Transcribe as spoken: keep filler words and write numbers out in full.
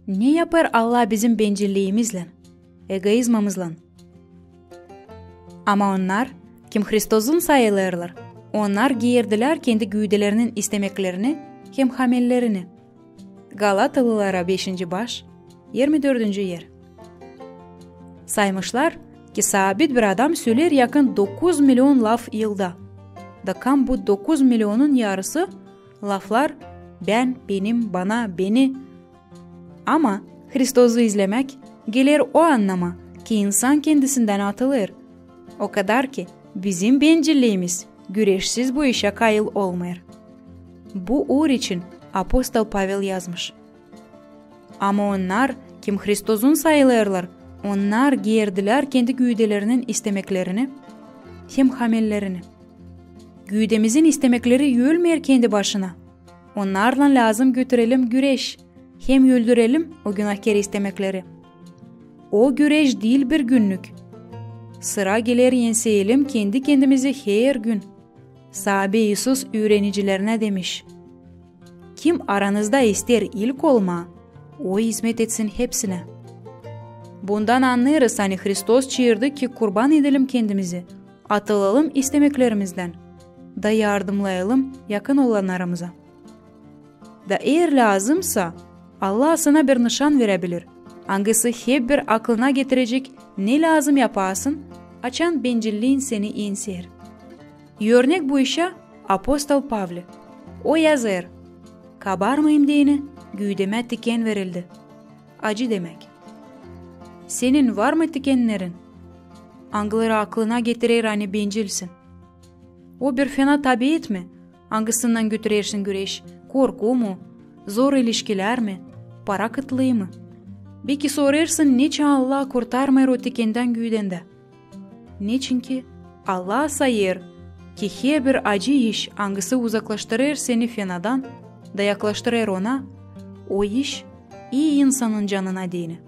Ne yapêr Allah bizim bencilliimizlän, egoizmamızlan? Ama onnar, kim Hristozun sayılêrlar, onnar gierdilär kendi güüdelerinin istemeklerini hem hamellerini. Galatalılara beşinci baş, irmi dördüncü er. Saymışlar, ki sabit bir adam söleer yakın dokuz milion laf yılda. Da kam bu dokuz milionun yarısı laflar bän, benim, bana, beni. Ama Hristozu izlemäk geler o annama, ki insan kendisindän atılêr. O kadar ki bizim bencilliimiz güreşsiz bu işä kayıl olmêêr. Bu uur için apostol Pavel yazmış: Ama onnar, kim Hristozun sayılêrlar, onnar gierdilär kendi güüdelerinin istemeklerini hem hamellerini. Güüdemizin istemekleri ölmeer kendi başına. Onnarlan lääzım götürelim güreş hem öldürelim o günahkeri istemekleri. O güreş diil bir günnük. Sıra geler enseyelim kendi-kendimizi hergün. Saabi İisus üürenicilerinä demiş: Kim aranızda isteer ilk olmaa, o izmet etsin hepsinä. Bundan annêêrız, ani Hristos çaardı, ki kurban edelim kendimizi, atılalım istemeklerimizdän, da yardımnayalım yakın olannarımıza. Da eer lääzımsa, Allah sana bir nışan verebilir, angısı hep bir aklına getirecek, ne lääzım yapasın, açan bencilliin seni enseer. Örnek bu işä apostol Pavli. O yazêr: Kabarmayım deyni, güüdemä tiken verildi. Acı demäk. Senin var mı tikennerin, angıları aklına getirer, ani bencilsin? O bir fena tabiat mı, angısından götürersin güreş? Korku mu, zor ilişkilär mi, para kıtlıı mı? Beki sorêrsın, neçin Allah kurtarmêêr o tikendän, güüdendän? Neçinki Allah sayêr, ki herbir acı iş, angısı uzaklaştırêr seni fenadan da yaklaştırêr Ona, o iş ii insanın canına deyni.